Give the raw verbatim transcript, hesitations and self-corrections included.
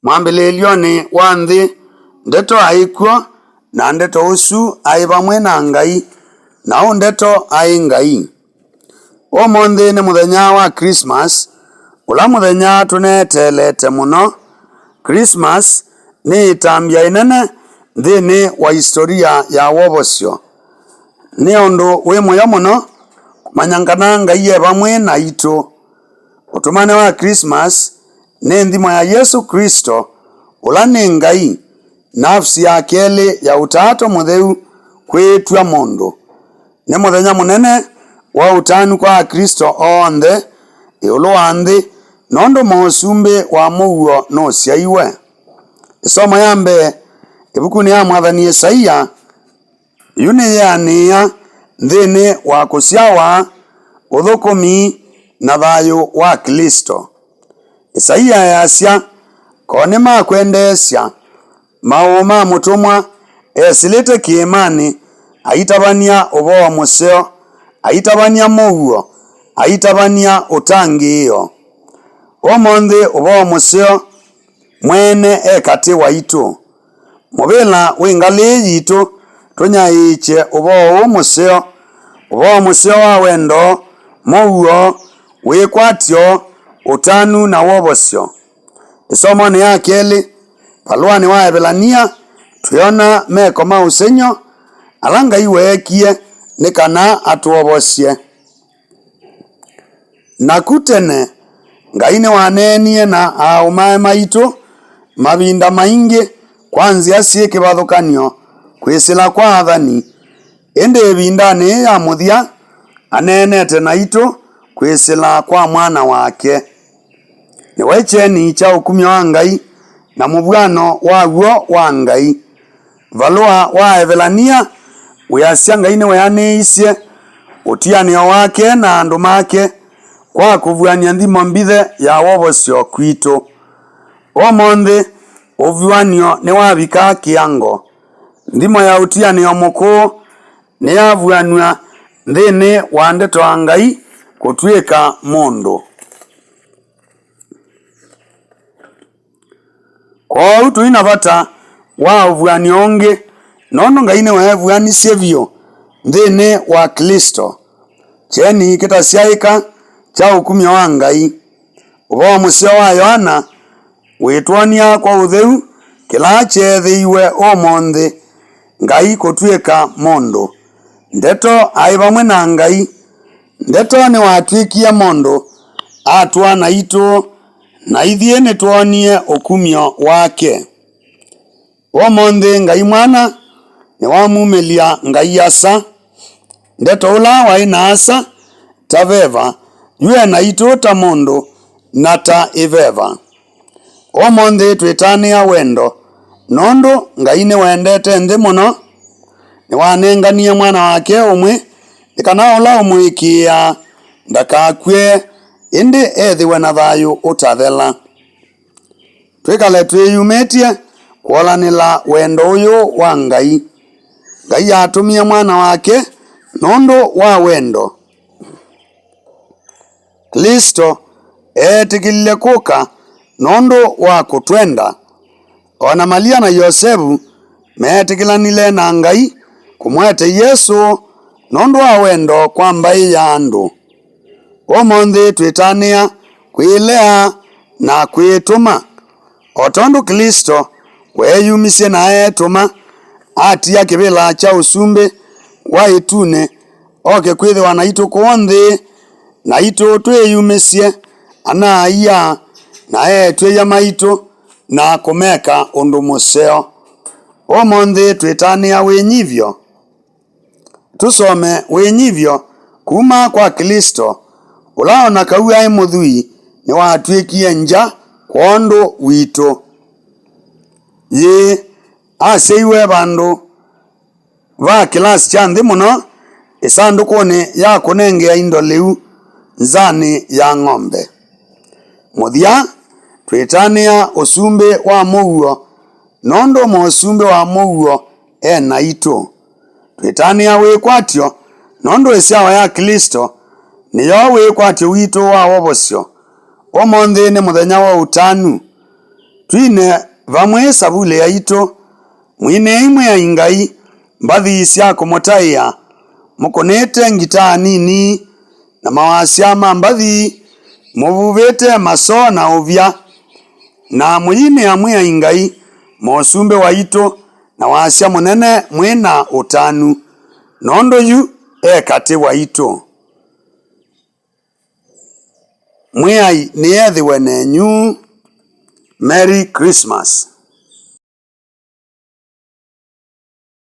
Mwambĩlĩĩlyonĩ wa nthĩ, Ndeto aĩ kw'o, na Ndeto ũsu aĩ vamwe na Ngai, na ũ Ndeto aĩ Ngai. Ũmũnthĩ nĩ mũthenya wa Christmas, ũla mũthenya tũneeteelete mũno. Christmas nĩ ĩtambya ĩnene nthĩnĩ wa historia ya wovosyo. Nĩ ũndũ wĩ mũyo mũno kũmanya kana Ngai e vamwe naitũ. Ũtũmane wa Christmas nĩ nthimo ya Yesũ Klĩsto, ũla nĩ Ngai, nafsi ya kelĩ ya Ũtaato Mũtheu kwĩtw'a mũndũ. Nĩ mũthenya mũnene wa ũtanu kwa Aklĩsto onthe ĩũlũ wa nthĩ, nũndũ Mũsumbĩ wa mũuo nũsyaiwe. Ĩsomo ya mbee ĩvukunĩ ya mwathani Ĩsaia yu nĩyeanĩĩa nthĩnĩ wa kũsyawa, ũthũkũmi, na thayũ wa Klĩsto. Ĩsaia easya, ko nĩmakwendeesya maũũ ma mũtũmwa esĩlĩte kĩĩmanĩ, aitavany'a ũvoo mũseo, aitavany'a mũuo, aitavany'a ũtangĩĩo. Ũmũnthĩ ũvoo mũseo mwene e katĩ waitũ. Mũvĩla wĩ ngalĩ yitũ tũnyaĩĩkye ũvoo ũũ mũseo, ũvoo mũseo wa wendo, mũuo, wĩkwatyo, ũtanu na wovosyo. Ĩsomonĩ ya kelĩ valũanĩ wa Evelania, twĩona meko ma ũsengy'o ala Ngai weekie nĩ kana atwovosye. Naku tene, Ngai nĩwaneenie na aaũmae maitũ mavinda maingĩ kwa nzĩa syĩ kĩvathũkany'o kwĩsĩla kwa athani, ĩndĩ ĩvindanĩ yĩĩ ya mũthya aneenete naitũ kwĩsĩla kwa Mwana wake. Nĩwe kyeni kya ũkumyo wa Ngai na mũvw'ano wa w'o wa Ngai. Valũa wa Evelania wĩasya Ngai nĩweanĩisye ũtianĩo wake na andũ make kwa kũvuany'a nthimo mbithe ya wovosyo kwitũ. Ũmũnthĩ, ũvuany'o nĩwavika kĩango. Nthimo ya ũtianĩo mũkũũ nĩyavuanw'a nthĩnĩ wa Ndeto ya Ngai kũtw'ĩka mũndũ. Kwoou tũi na vata wa ũvuan'yo ũngĩ, nũndũ Ngai nĩweevuanisye vyũ nthĩnĩ wa Klĩsto. Kyeni kĩtasyaĩka kya ũkumyo wa Ngai. Ũvoo mũseo wa Yoana wĩtwony'a kwa ũtheu kĩla kyeethĩiwe ũmũnthĩ, Ngai kũtw'ĩka mũndũ. Ndeto aĩ vamwe na Ngai. Ndeto nĩwatw'ĩkie mũndũ, atw'a naitũ, na ithyĩ nĩtwoonie ũkumyo wake. Ũmũnthĩ Ngai Mwana nĩwamumĩlya Ngai Asa. Ndeto ũla waĩ na Asa ta veva, yu e naitũ ta mũndũ na ta ĩveva. Ũmũnthĩ twĩtanĩa wendo, nũndũ Ngai nĩwendete nthĩ mũno, nĩwanenganie Mwana wake ũmwe, nĩ kana ũla ũmũĩkĩĩaa ndakakw'e, ĩndĩ ethĩwe na thayũ ũtathela. Twĩkale twĩyumĩtye kwolanĩla wendo ũyũ wa Ngai. Ngai atũmie Mwana wake nũndũ wa wendo. Klĩsto eetĩkĩlile kũka nũndũ wa kũtwenda. O na Malia na Yosevu meetĩkĩlanile na Ngai kũmũete Yesũ nũndũ wa wendo kwa mbaĩ ya andũ. Ũmũnthĩ twĩtanĩa kwĩlea na kwĩtũma. O tondũ Klĩsto weeyumisye na eetũma, atia kĩvĩla kya ũsumbĩ wa ĩtunĩ, oke kwĩthĩwa naitũ kũũ nthĩ, naitũ twĩyumĩsye ana-a-ia na eĩtu-a-ia maitũ na kũmeka ũndũ mũseo. Ũmũnthĩ twĩtanĩa wĩnyivyo. Tũsome wĩnyivyo kuma kwa Klĩsto, ũla o na kau aĩ mũthwii, nĩwatw'ĩkie ngya kwondũ witũ. Yĩĩ, asyaiwe vandũ va kĩlasi kya nthĩ mũno, ĩsandũkũnĩ ya kũnengea indo lĩu nzanĩ ya ng'ombe. Mũthya, twĩtanĩa ũsumbĩ wa mũuo, nũndũ mũsumbĩ wa mũuo e naitũ. Twĩtanĩa wĩkwatyo, nũndũ ĩsyawa ya Klĩsto nĩyo wĩkwatyo witũ wa wovosyo. Ũmũnthĩ nĩ mũthenya wa ũtanu. Twine vamwe savulĩ yaitũ. Mwinĩei Mwĩai Ngai mbathi sya kũmũtaĩa, mũkũnĩte ngitaa nini na mawasya ma mbathi, mũvuvĩte masoo na ũvya, na mũyinĩa Mwĩai Ngai, Mũsumbĩ waitũ, na wasya mũnene mwĩ na ũtanu, nũndũ yu e katĩ waitũ. Mwĩai nĩethĩwe nenyu. Merry Christmas.